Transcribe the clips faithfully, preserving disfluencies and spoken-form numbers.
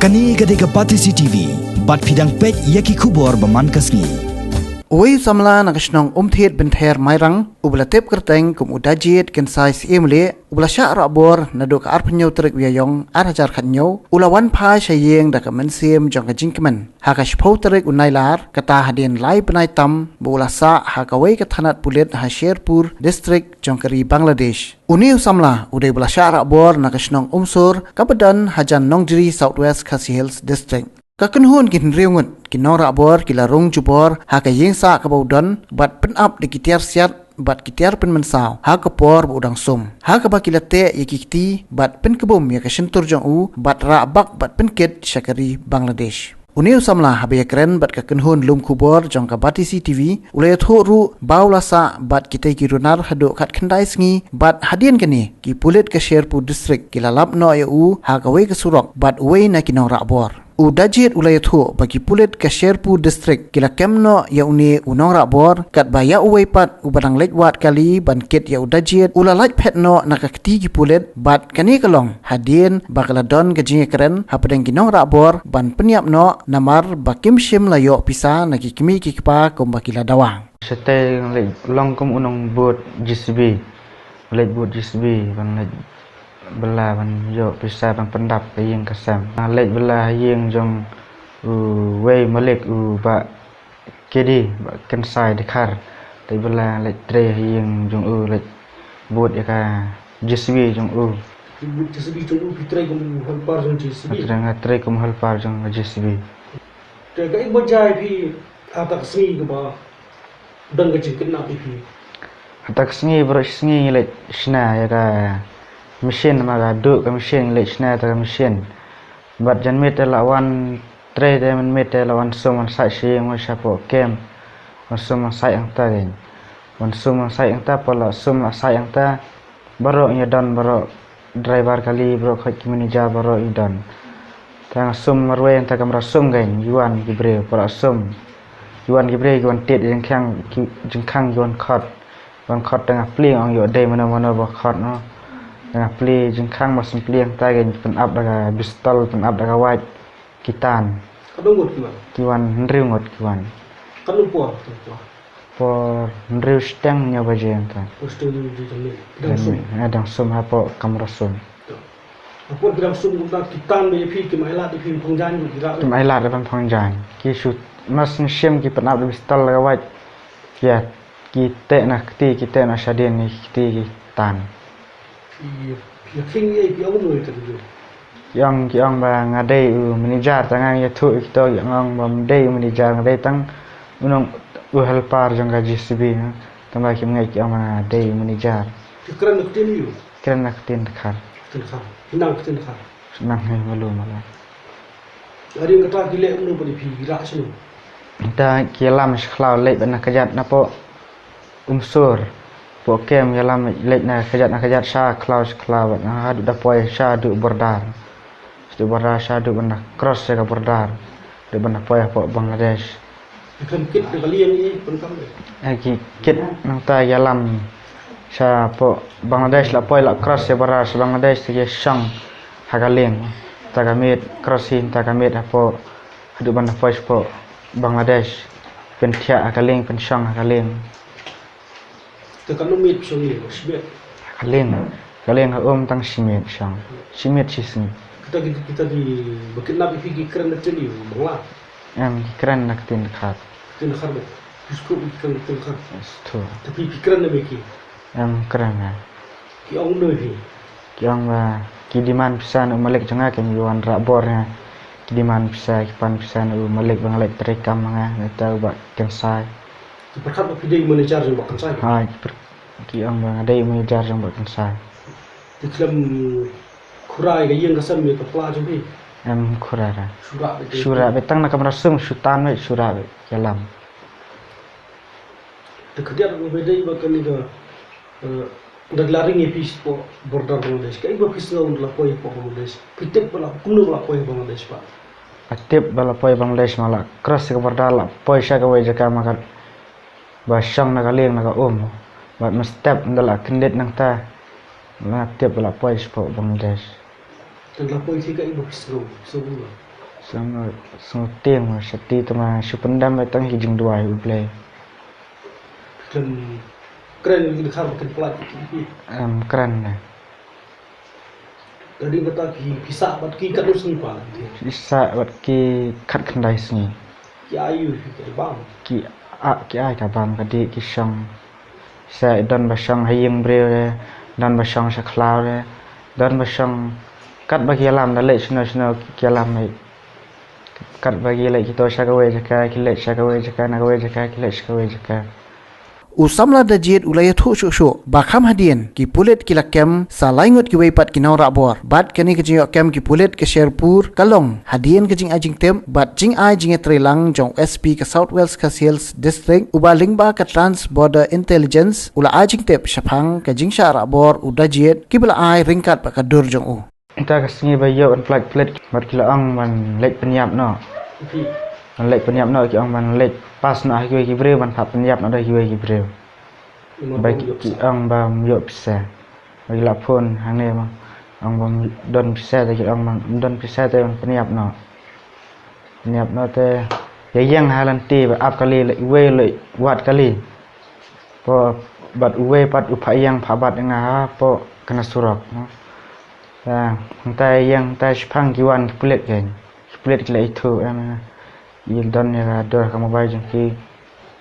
Kane ka dei ka Batesi T V, bad phi dang peit ïa ki khubor ba man ka sngi. Uwei u samla na ka shnong Umthied Bynther Mairang, uba la tip kyrteng kum u Dajid Kynsai Syiemlieh, uba la shah rah bor naduh ka arphew hynñiew tarik u Ïaïong ar hajar khathynñiew, u la wan phai sha ïing da ka mynsiem jong ka jingkmen ha ka shiphew tarik u Nailar, kata hadien lai bnai tam ba u la sah ha kawei ka thanat pulit ha Sherpur District jong ka ri Bangladesh. Une u samla u dei ba la shah rah bor na ka shnong Umsor, kaba don hajan Nongjri, South West Khasi Hills District. Ka kynhun ki hynriew ngut ki nongrah bor ki la rung jubor ha ka ïing sah kaba u don, bad pynap da ki tiar siat bad ki tiar pynmynsaw ha ka por ba u dang sum, ha kaba ki la teh ïa ki kti bad pynkbum ïa ka shyntur jong u, bad rah bak bad pynkit sha ka ri Bangladesh. Une u samla haba ïakren bad ka kynhun lum khubor jong ka Batesi T V, u la ïathuh ruh ba u la sah bad kitei ki runar haduh khatkhyndai sngi, bad hadien kane ki pulit ka Sherpur District ki la lap noh ïa u ha kawei ka surok bad uwei na ki nongrah bor. U Dajid u la ïathuh ba ki pulit ka Sherpur District ki la kem noh ïa une u nongrah bor, katba ïa uwei pat uba dang leit wad kali ban kit ïa u Dajid u la lait phet noh na ka kti ki pulit, bad kane ka long hadien ba ka la don ka jingïakren hapdeng ki nongrah bor ban pynïap noh, namar ba kim shym la ïoh pisa na ki kmie ki kpa kumba ki la dawa. Shatei leit long kum u nongbud J C B, leit bud J C B ban leit bylla ban ïoh pisa ban pyndap ka ïing ka sem. Nga leit bylla ha ïing jong uwei u malik, u Bah Kedi, Bah Kynsai Dkhar. Leit bylla, leit trei ha ïing jong u, leit bud ïa ka J C B jong u. J C B jong u, phi trei kum helper jong J C B? Nga trei, nga trei kum helper jong J C B. Te kaei ba jia ïa phi ha kata ka sngi kaba don ka jingkidnap ïa phi? Kata ka sngi baroh shi sngi ngi leit shna ïa ka machine, namar ka duh ka machine, ngi leit shna ïa ka machine. Bad janmiet te la wan trei, te mynmiet te la wan sum wan sait sha ïing, wan shapoh kem, wan sum wan sait hangta kein. Wan sum wan sait hangta, pala sum la sait hangta, baroh ngi don, baroh driver kali, baroh khoit ki manager, baroh ngi don. Te nga sum marwei hangta kamra sum kein, ki wan ki briew, pala sum. Ki wan ki briew, ki wan tied jingkhang, ki jingkhang, ki wan khot. Wan khot, te nga plie, ong ïoh dei mano mano ba khot noh. Te nga plie jingkhang, ba sum plie hangta kein, pynap da ka pistol, pynap da ka wait, ki tan. Katno ngut ki wan? Ki wan hynriew ngut ki wan. Katno por? Por hynriew shiteng hynñiew baje hangta. Por shiteng hynñiew baje janmiet. Dang sum. Janmiet, eh, dang sum hapoh kamra sum. To. Hapoh ki dang sum kumta, ki tan beit ïa phi, kim ailad ïa phi ban phong jaiñ, ki rah? Kim ailad ban phong jaiñ. Ki shu, mar shu shim ki pynap da pistol da ka wait. Ki ïa, ki teh na kti, ki teh na shadien, ki kti ki tan. Phi, phi ïa khing ïa, phi ong kumno ïa ka video? Ki ong, ki ong ba nga dei u manager, tang nga ïathuh ïa kito, ki ong bym dei u manager, nga dei tang u nong, u helper jong ka J C B, ha. Tang ba kim ngeit, ki ong ba nga dei u manager. Phi kren na ktien aiu? Kren na ktien Dkhar. Ktien Dkhar. Phi nang ktien Dkhar? Nang, hei, malu, malu. Hadien kata ki leh kumno bad ïa phi, ki rah shano? Te ki ïalam sha khlaw, leit bad na kjat napoh Umsor. Poh kem ïalam, leit na kjat na kjat, sha khlaw sha khlaw, bad na haduh da poi sha haduh border. Sha haduh border, sha haduh ban da cross ïa ka border, haduh ban da poi hapoh Bangladesh. Ki kit da ka lieng, eh, pyndonkam de? Eh, ki kit nangta, ïalam shapoh Bangladesh, la poi, la cross ïa ka border sha Bangladesh, te ki shong ha ka lieng. Ta ka miet, cross hi, ta ka miet hapoh, haduh ban da poi shapoh Bangladesh. Pynthiah ha ka lieng, pynshong ha ka lieng. Te katno miet phi shong ïa ka lieng? Ka lieng, ka lieng ka um tang shi miet shong. Shi miet shi sngi. Kita ki, kita kiba kidnap ïa phi ki kren na ktien aiu, Bangla? Em, ki kren na ktien Dkhar. Ktien Dkhar beit. Phi sngewthuh ba ki kren na ktien Dkhar? Sngewthuh. Te phi, phi kren ne em ïa ki? Em, kren ne em. Ki ong kumno ïa phi? Ki ong ba ki demand pisa na u malik jong nga, ki wan rah bor ïa nga. Ki demand pisa, ki pan pisa na u malik ba nga leit trei kam ma nga, na uta u Bah Kynsai. Ki pyrkhat ba phi dei u manager jong u Bah Kynsai? Ha, ki pyr-, ki ong ba nga dei u manager jong u Bah Kynsai. Te khlem khura ïa ka ïing ka sem ïa ka pla jong phi? Em khura re. Shu rah beit. Shu rah beit, tang na kamra sum shu tan beit, shu rah beit, ïalam. Te khyndiat ba phi dei ba kane ka, eh, da la ring ïa phi shapoh border Bangladesh. Kaei ba phi sngew da la poi shapoh Bangladesh? Phi tip ba la, kumno ba la poi Bangladesh pat? Nga tip ba la poi Bangladesh, ma la cross ïa ka border, la poi sha kawei jaka ma ka ba shong na ka lieng na ka um. Bad mynstep ynda la kyndit nangta, nga tip ba la poi shapoh Bangladesh. Te la poi shi, kaei ba phi sngew, phi sngew kumno? Tang sngewtieng ma shati tama shu pyndam ba tang hi jingduwai U Blei. Kren kren ki dkhar ba kren plat ki ki. Em kren ne. Ka ding kata ki pisa bat ki kat sngi pa. Pisa bat ki kat khyndai sngi. Ki ayu ki bang. Ki a ki ai ka bang ka di ki shong. Sa don ba shong ha ïing briew re, don ba shong sha khlaw re, don ba shong kat ba ki ïalam da leh shino shino ki ïalam. Kat ba ki leh ki to sha kawei jaka, ki leh sha kawei jaka, na kawei jaka ki leh sha kawei jaka. U samla da jied u la ïathuh shuh shuh ba kham hadien ki pulit ki la kem sa lai ngut kiwei pat ki nongrah bor. Bad kane ka jingïoh kem ki pulit ka Sherpur ka long hadien ka jingai jingtip bad jingai jingïatreilang jong S P ka South West Khasi Hills District uba lyngba ka Trans Border Intelligence u la ai jingtip shaphang ka jingshah rah bor u da jied kiba la ai ryngkat bad ka dur jong u. Mynta ka sngi ba ïoh ban pynlait pulit bad ki la ong ban leit pynïap noh. Ban leit pynïap noh ki ong ban leit pass noh ha kiwei ki briew ban phah pynïap noh da kiwei ki briew. Ba ki ong ba ym ïoh pisa. Ba ki la phone hangne ba ong ba ym don pisa te ki ong ba ym don pisa te ban pynïap noh. Pynïap noh te ïa ïeng ha lynti ba ap kali leit wei leit wad kali. Pok bad uwei pat u phah ïeng phah bat ïa nga hapoh kane surok. Te hangta ïeng te shaphang ki wan ki pulit kein. Ki pulit ki la ithuh ïa nga. Ki don ïa ka dur ka mobile jong ki.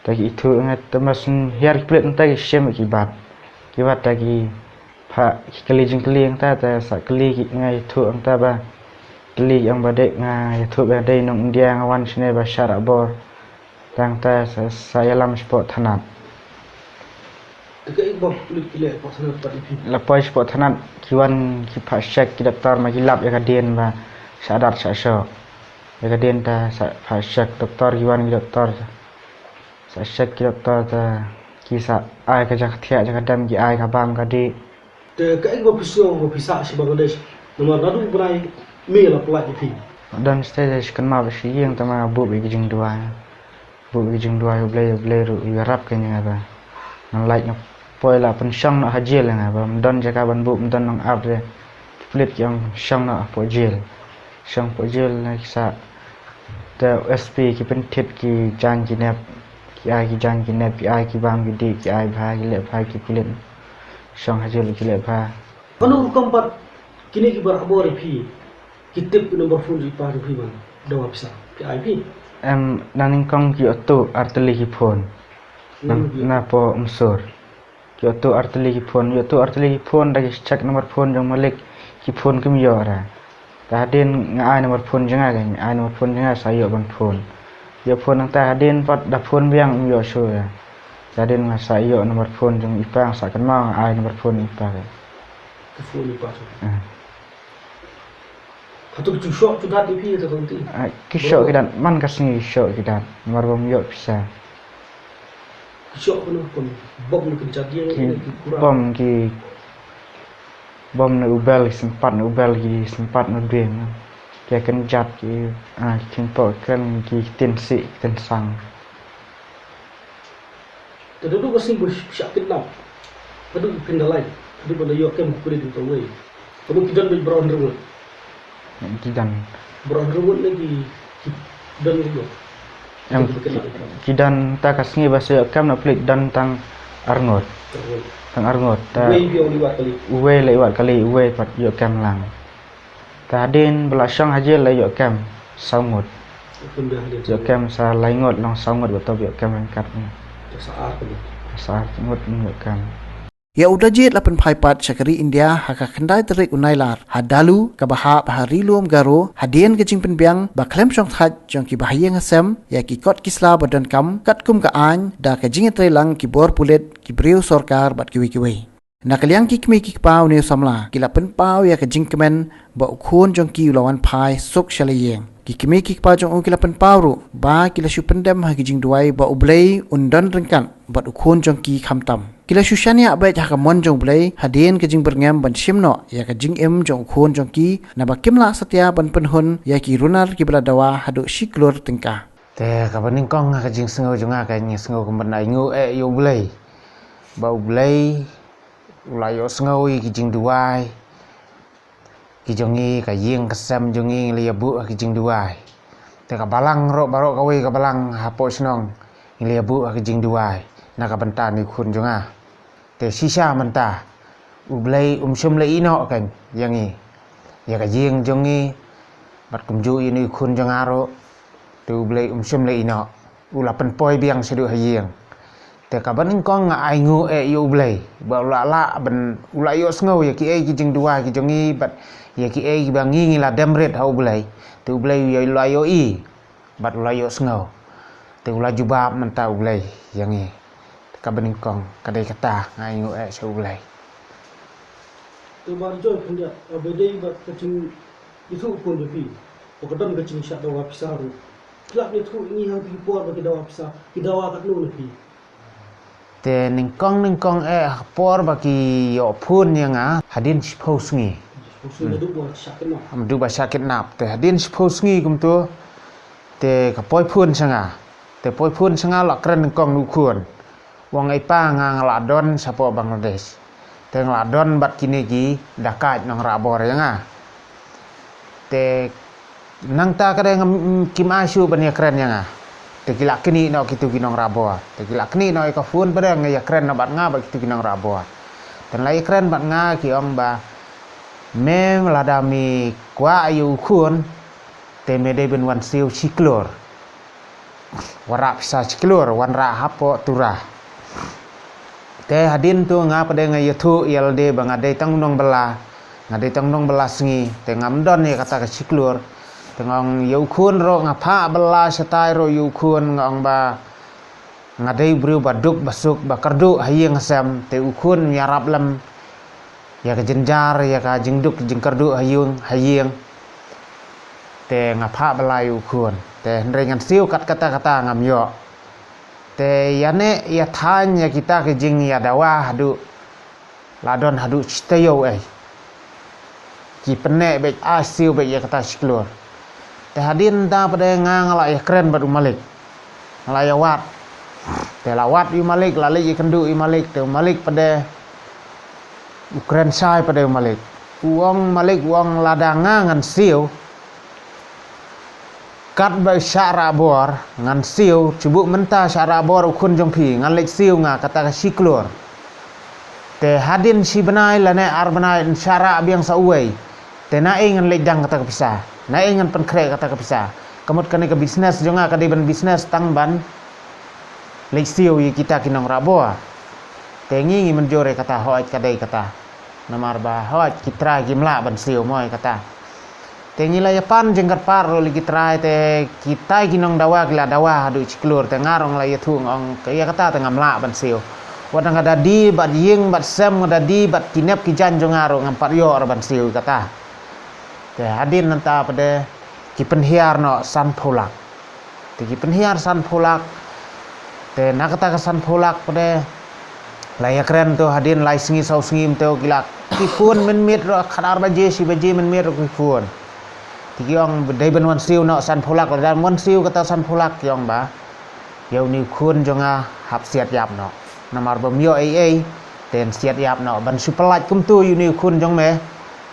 Te ki ithuh ïa nga te mas hiar ki pulit hangta ki shim ki bat. Ki bat te ki phah ki kylli jingkylli hangta te sa kylli ki nga ithuh hangta ba kylli ki ong ba dei nga ithuh ba dei nong India nga wan shane ba shah rah bor. Tang te sa, sa ïalam shapoh thanat. Te kaei ba pulit ki leh shapoh thanat pat ïa phi? La poi shapoh thanat ki wan ki phah check ki doktor ma ki lap ïa ka dien ba shah dat shah shoh. Ïa ka dien te sa phah check doktor ki wan ki doktor. Sa check ki doktor te ki sa ai ka jaka thiah jaka dem ki ai ka bam ka dih. Te kaei ba phi sngew ba phi sah sha Bangladesh? Namar naduh u bnai May la pynlait ïa phi. Don stage sha kynmaw ba sha ïing tama buh ïa ki jingduwai. Buh ïa ki jingduwai U Blei, U Blei ruh u ïarap kein ïa nga ba ngan lait nga poi la pynshong noh ha jail ïa nga ba ym don jaka ban buh ym don nongap re. Ki pulit ki ong shong noh hapoh jail. Shong hapoh jail na ki sa Te S P ki pynthit ki jaiñ ki nep, ki ai ki jaiñ ki nep, ki ai ki bam ki dih, ki ai bha, ki leh bha ki pulit. Shong ha jail ki leh bha. Mano rukom pat kine ki barabor ïa phi ki tip ki number phone jong i pa jong phi ban dawa pisa, phi ai phi? Em, na nyngkong ki ïoh tuh ar tylli ki phone. Na, na pdeng Umsur. Ki ïoh tuh ar tylli ki phone, ïoh tuh ar tylli ki phone da ki check number phone jong malik ki phone kim ïoh ra. Te hadien nga ai number phone jong nga kein, ai number phone jong nga sa ïoh ban phone. Ïoh phone nangta hadien pat da phone biang ym ïoh shuh ra. Te hadien nga sa ïoh number phone jong i pa nga sa kynmaw nga ai number phone i pa kein. Ka phone i pa tu. Ah. Hato ki ju shoh ju dat ïa phi hato ka lynti? Ah, ki shoh ki dat, man ka sngi ki shoh ki dat. Namar bym ïoh pisa. Ki shoh kumno, bom na ki kjat ïing, ki bom ki bom na u bel, ki sympat na u bel, ki sympat na u dieng. Ki kynjat ki, ah, ki kynpoh kren ki ktien sih, ktien sang. Te naduh ka sngi ba shah kidnap haduh phin da lait, haduh ban da ïoh kem ha pulit uwei, ka mut ki don beit baroh hynriew ngut? Ki don. Baroh hynriew ngut ne ki, ki don ruh? Em, ki don, ta ka sngi ba sa ïoh kem na pulit don tang ar ngut. Ar ngut. Tang ar ngut. Uwei, uwei la i wad kali, uwei pat ïoh kem lang. Te hadien ba la shong ha jail la ïoh kem saw ngut. Ïoh kem sa lai ngut, long saw ngut ba tip ïoh kem ryngkat. Sa ar ngut ïoh kem. Ïa u da jied la pynphai pat sha ka ri India ha ka khyndai tarik u Nailar ha Dalu kaba hap ha Ri Lum Garo, hadien ka jingpynbiang ba khlem shongthait jong ki bahaïing hasem ïa ki kot ki sla ba donkam katkum ka aiñ da ka jingïatreilang ki bor pulit, ki briew sorkar bad kiwei kiwei. Na ka liang ki kmie ki kpa une u samla ki la pynpaw ïa ka jingkmen ba u khun jong ki u la wan phai suk sha la ïing. Ki kmie ki kpa jong u ki la pynpaw ruh ba ki la shu pyndem ha ki jingduwai ba U Blei un don ryngkat bad u khun jong ki khamtam. Ki la shu shaniah beit ha ka mon jong U Blei hadien ka jingbyrngem ban shim noh ïa ka jingim jong u khun jong ki naba kim lah satia ban pynhun ïa ki runar kiba la dawa haduh shi klur tyngka. Te kaba nyngkong ha ka jingsngew jong nga ka jingsngew kumba nga ainguh eh ïa U Blei. Ba U Blei u la ïohsngew ïa ki jingduwai ki jong ngi, ka ïing ka sem jong ngi ngi la ïa buh ha ki jingduwai. Te ka balang ruh, baroh kawei ka balang hapoh shnong, ngi la buh ha ka jingduwai na ka bynta une u khun jong nga. Te shisha mynta U Blei um shym la ïehnoh kein ïa ngi, ïa ka ïing jong ngi, bad kumjuh ïa une u khun jong nga ruh. Te U Blei um shym la ïehnoh, u la pynpoi biang shaduh ha ïing. Te kaba nyngkong nga ainguh eh ïa U Blei ba u la lah ban, u la ïohsngew ïa kiei ki jingduwai ki jong ngi, bad ïa kiei kiba ngi, ngi la dem rit ha U Blei. Te U Blei u la ïohi bad u la ïohsngew. Te u la jubab mynta U Blei ïa ngi. Te kaba nyngkong ka dei kata, nga ainguh eh sha U Blei. Te Bah Joy khyndiat, ba dei bad ka jingïathuh khun jong phi, ba ka don ka jingshah dawa pisa ruh. Phi lah ban ïathuh ïa ngi hangta ki por ba ki dawa pisa, ki dawa katno na phi? Te nyngkong nyngkong eh ha ka por ba ki ïoh phone ïa nga hadien shiphew sngi. Shiphew sngi, hmm, naduh ba shah kidnap. Naduh ba shah kidnap. Te hadien shiphew sngi kumto, te ka poi phone sha nga. Te poi phone sha nga, la kren nyngkong une u khun. U ong, "Ïa pa, nga, nga la don shapoh Bangladesh. Te nga la don bad kine ki dakaid nongrah bor ïa nga. Te nangta ka dei ngam, kim ai shuh ban ïakren ïa nga." Te ki la knieh noh kito ki nongrah bor. Te ki la knieh noh ïa ka phone, ba dei nga ïakren noh bad nga bad kito ki nongrah bor. Te nga la ïakren bad nga, ki ong ba, "Me lada me kwah ïa u khun, te me dei ban wan siew shi klur. Wanrah pisa shi klur, wanrah hapoh Tura." Te hadien to nga pat de nga ïathuh ïa lade ba nga dei tang u nongbylla, nga dei tang u nongbylla sngi, te ngam don ïa kata ka shi klur. Te nga ong ïa u khun ruh, nga phah bylla shatai ruh ïa u khun, nga ong ba nga dei u briew ba duk ba suk, ba kyrduh ha ïing ha sem, te u khun ïarap lem ïa ka jynjar, ïa ka jingduk jingkyrduh ha ïing, ha ïing. Te nga phah bylla ïa u khun. Te hynrei ngan siew kat kata kata ngam ïoh. Te ïa ne ïa thaiñ ïa kita ki jingïadawa haduh, la don haduh shi taïew ei. Ki pynneh beit, ai siew beit ïa kata shi klur. Te hadien ta pat de nga, nga la ïakren bad u malik. Nga la ïawad. Te la wad ïa u malik, la leit ïakynduh ïa u malik, te u malik pat de u kren shai pat de u malik. U ong, malik, u ong, lada nga ngan siew katba shah rah bor, ngan siew, shu buh mynta shah rah bor u khun jong phi, ngan leit siew nga kata ka shi klur. Te hadien shi bnai lane ar bnai yn shah rah biang sa uwei. Te naei ngan leit dang kata ka pisa? Naei ngan pynkhreh kata ka pisa? Ka mut kane ka business jong nga ka dei ban business tang ban leit siew ïa kita ki nongrah bor. Te ngi ngi mynjur ïa kata, hooid ka dei kata. Namar ba hooid ki trai kim lah ban siew mo ïa kata. Te ngi la ïapan jingkyrpad ruh lei ki trai, te kitai ki nongdawa ki la dawa haduh shi klur, te nga ruh nga la ïathuh nga ong ïa kata te ngam lah ban siew. Wat nga da die bad ïing bad sem, nga da die bad ki nep ki jaiñ jong nga ruh ngam pat ïoh ruh ban siew ïa kata. Te hadien nangta pat de ki pynhiar noh sanphew lak. Te ki pynhiar sanphew lak. Te na kata ka sanphew lak pat de la ïakren to hadien lai sngi saw sngi mynta ki la, ki phone mynmiet ruh, khatar baje shi baje mynmiet ruh ki phone. Te ki ong dei ban wan siew noh sanphew lak, lada wan siew kata sanphew lak ki ong ba ïa une u khun jong nga hap siat ïap noh. Namar bym ïoh ei ei, te yn siat ïap noh. Ban shu pyllait kumto ïa une u khun jong me,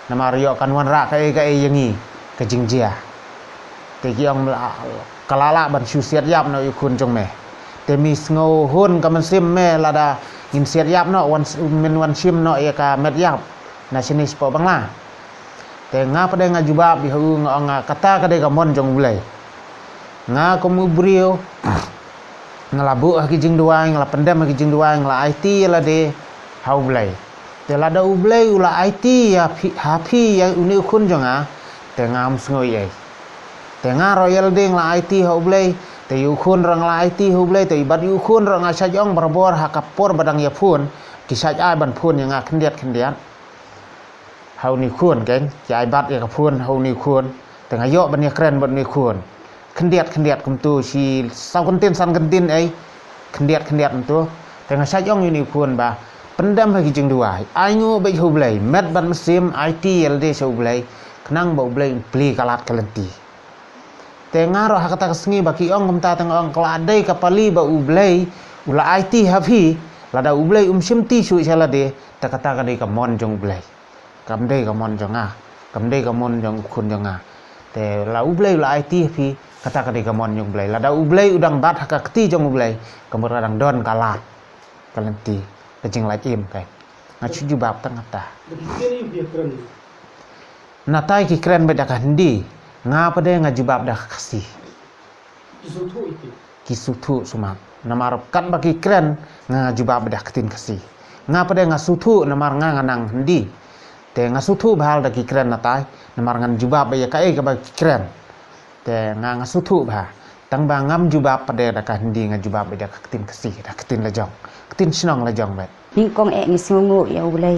namar ïoh kan wanrah kaei kaei ïa ngi ka jingjia. Te ki ong ka la lah ban shu siat ïap noh ïa u khun jong me. Te me sngew hun ka mynsiem me, lada ngin siat ïap noh, wan, men wan shim noh ïa ka met ïap na shane shapoh Bangla. Te nga pat de nga jubab ïa u, nga ong kata ka dei ka mon jong U Blei. Nga kum u briew nga la buh ha ki jingduwai, nga la pyndem ha ki jingduwai, nga la aiti ïa lade ha U Blei. Te lada U Blei u la aiti ïa phi, ha phi ïa une u khun jong nga, te ngam sngew ei ei. Te nga ruh ïa lade nga la aiti ha U Blei, te ïa u khun ruh nga la aiti ha U Blei, te bad ïa u khun ruh nga shait ong barabor ha ka por ba dang ïa phone, ki shait ai ban phone ïa nga khyndiat khyndiat. Ha une u khun, keiñ, ki ai bat ïa ka phone ha une u khun. Te nga ïoh ban ïakren bad une u khun khyndiat khyndiat kumto, shi saw kyntien san kyntien ei, khyndiat khyndiat kumto. Te nga shait ong ïa une u khun ba pyndem ha ki jingduwai, ainguh beit ha U Blei, met bad mynsiem aiti ïa lade sha U Blei, khnang ba U Blei un plie ka lad ka lynti. Te nga ruh ha kata ka sngi ba ki ong kumta, te nga ong ka la dei ka pali ba U Blei u la aiti ha phi, lada U Blei um shimti shuh sha lade, te kata ka dei ka mon jong U Blei. Kam dei ka mon jong nga, kam dei ka mon jong u khun jong nga. Te la U Blei u la aiti ha phi, Kata ka dei ka mon jong U Blei. Lada U Blei u dang bat ha ka kti jong U Blei, ka mut ka dang don ka lad, ka lynti, ka jinglait im kai. Nga shu jubab tang kata. Natai ki kren beit da ka Hindi, nga pat de nga jubab da ka Khasi. Ki sngewthuh sumar. Namar katba ki kren nga jubab beit da ka ktien Khasi. Nga pat de nga sngewthuh namar nga nga nang Hindi. Te nga sngewthuh bha lada ki kren natai, namar ngan jubab beit ïa kaei kaba ki kren. Te nga nga sngewthuh bha. Tang ba ngam jubab pat de da ka Hindi, nga jubab beit da ka ktien Khasi, da ka ktien la jong, ktien shnong la jong beit. Nyngkong eh ngi sngewnguh ïa U Blei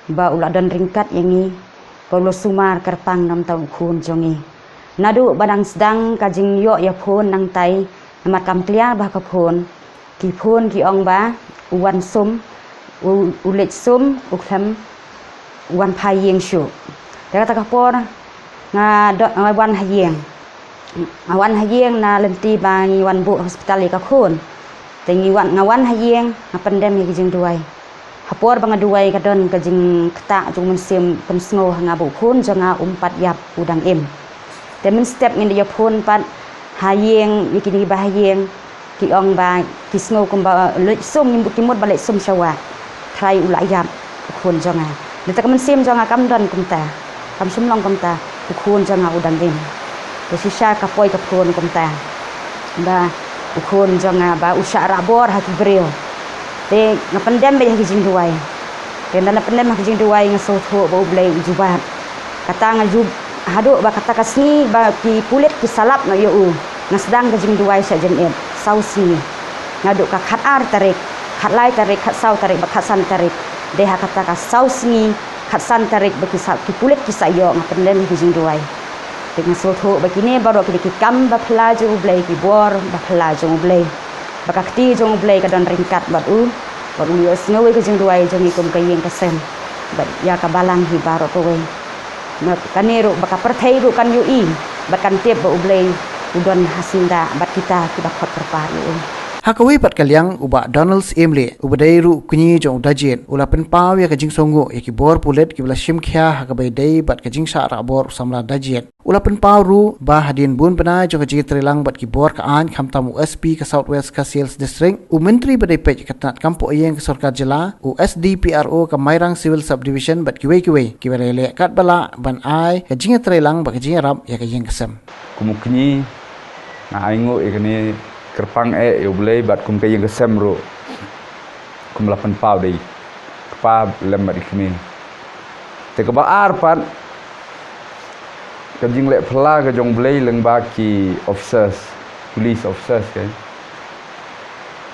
ba u la don ryngkat ïa ngi, ba u la sumar kyrpang na bynta u khun jong ngi. Naduh ba dang sdang ka jingïoh ïa phone nangtai, namar kam clear bha ka phone. Ki phone ki ong ba u wan sum, u, u leit sum, u khlem wan phai ïing shuh. Te kata ka por nga do, nga wan ha ïing. Nga wan ha ïing na lynti ba ngi wan buh hospital ïa ka khun. Te ngi wan, nga wan ha ïing, nga pyndem ïa ki jingduwai. Ha por ba nga duwai ka don ka jingktah jong u Mynsiem pynsngew ha nga ba u khun jong nga um pat ïap, u dang im. Te mynstep ngin da ïa phone pat ha ïing ïa kine kiba ha ïing, ki ong ba ki sngew kumba leit sum, ki mut ba leit sum sha wah. Trai u la ïap u khun jong nga. Nangta ka mynsiem jong nga kam don kumta, kam shym long kumta, u khun jong nga u dang im. Te shisha ka poi ka phone kumta ba u khun jong nga ba u shah rah bor ha ki briew. Te nga pyndem beit ha ki jingduwai. Te ynda nga pyndem ha ki jingduwai nga sngewthuh ba U Blei u jubab. Kata nga jub, haduh ba kata ka sngi ba ki pulit ki sa lap noh ïa u, nga sdang ka jingduwai sha jingit saw sngi. Naduh ka khatar tarik, khatlai tarik, khatsaw tarik bad khatsan tarik. Dei ha kata ka saw sngi, khatsan tarik ba ki sa, ki pulit ki sa ïoh, nga pyndem ki jingduwai. Te nga sngewthuh ba kine baroh ki dei ki kam ba phylla jong U Blei, ki bor ba phylla jong U Blei. Ba ka kti jong U Blei ka don ryngkat bad u, bad u ïohsngew ïa ka jingduwai jong ngi kum ka ïing ka sem bad ïa ka balang hi baroh kawei. Bad kane ruh ba ka pyrthei ruh kan ïohi bad kan tip ba U Blei u don ha syndah bad kita kiba khot kyrpad ïa u. Ha kawei pat ka liang, u Bah Donald Syiemlieh, uba dei ruh u kñi jong u Dajin, u la pynpaw ïa ka jingsngewnguh ïa ki bor pulit kiba la shim khia ha kaba ïadei bad ka jingshah rah bor u samla Dajin. U la pynpaw ruh ba hadien bun bnai jong ka jingïatreilang bad ki bor ka aiñ, khamtam u S P ka South West Khasi Hills District, u Myntri ba dei peit ka tnat kam poh ïing ka sorkar jylla, u S D P R O ka Mairang Civil Subdivision bad kiwei kiwei kiba la ïaleh katba lah ban ai ka jingïatreilang bad ka jingïarap ïa ka ïing ka sem. Kum u kñi nga ainguh ïa kane, kyrpang eh ïa U Blei bad kum ka ïing ka sem ruh, kum la pynpaw da i kpa lem bad i kmie. Te kaba ar pat, ka jingleh phylla ka jong U Blei lyngba ki officers, police officers, ka.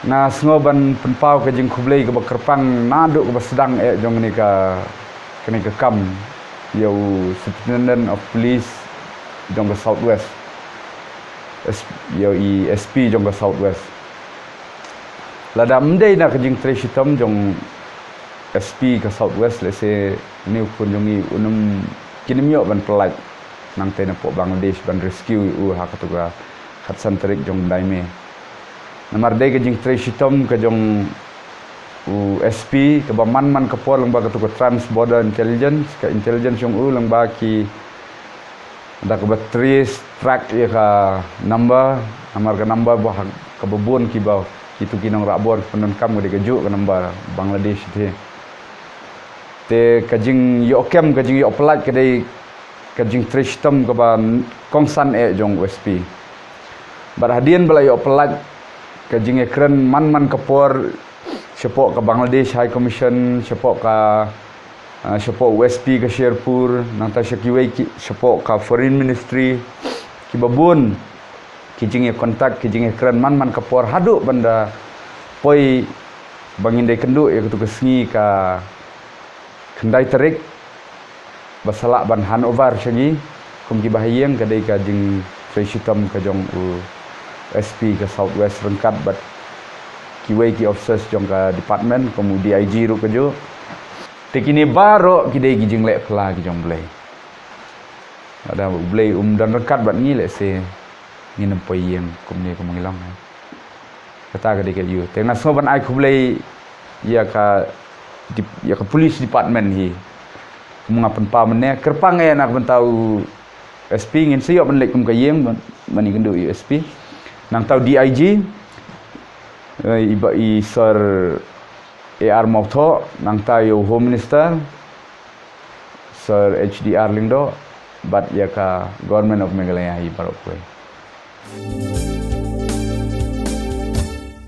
Nga sngew ban pynpaw ka jingkhublei kaba kyrpang naduh kaba sdang eh jong kane ka, kane ka kam ïa u Superintendent of Police jong ka South West. S-, ïa i S P jong ka South West. Lada ym dei na ka jingtrei shitom jong S P ka South West, lehse une u khun jong ngi un ym, kin ym ïoh ban pyllait nangtei na poh Bangladesh ban rescue ïa u ha katu ka khatsan tarik jong u bnai May. Namar dei ka jingtrei shitom ka jong u S P kaba man man ka por lyngba katu ka trans border intelligence, ka intelligence jong u lyngba ki, da kaba trace, track ïa ka number, namar ka number ba ha kaba bun kiba, kitu ki nongrah bor ki pyndonkam ka dei kajuh ka number Bangladesh te. Te ka jingïoh kem, ka jingïoh pyllait ka dei ka jingtrei shitom kaba kongsan eh jong u S P. Bad hadien ba la ïoh pyllait, ka jingïakren man man ka por shapoh ka Bangladesh High Commission, shapoh ka, ah, shapoh u S P ka Sherpur, nangta sha kiwei ki, shapoh ka Foreign Ministry, kiba bun ki jingïakontak, ki jingïakren man man ka por haduh ban da poi ba ngin da ïakynduh ïa katu ka sngi ka khyndai tarik, ba sa lah ban hand over sha ngi kum ki bahaïing. Ka dei ka jingtrei shitom ka jong u S P ka South West ryngkat bad kiwei ki officers jong ka department, kum u D I G ruh kajuh. Te kine baroh ki dei ki jingleh phylla ki jong U Blei. Lada U Blei um don ryngkat bad ngi, lehse ngin ym poi ïing kumne kum ngi long, eh. Kata ka dei ka ïa u. Te nga sngew ban ai khublei ïa ka dep-, ïa ka police department hi. Kum nga pynpaw mynne, kyrpang eh na ka bynta u S P ngin sa ïoh ban leit kum ka ïing ban, ban ïakynduh ïa u S P. Nangta u D I G, eh, i ba i Sir A R Mawthoh, nangta ïa u Home Minister Sir H D R Lyngdoh, bad ïa ka Government of Meghalaya hi baroh kawei.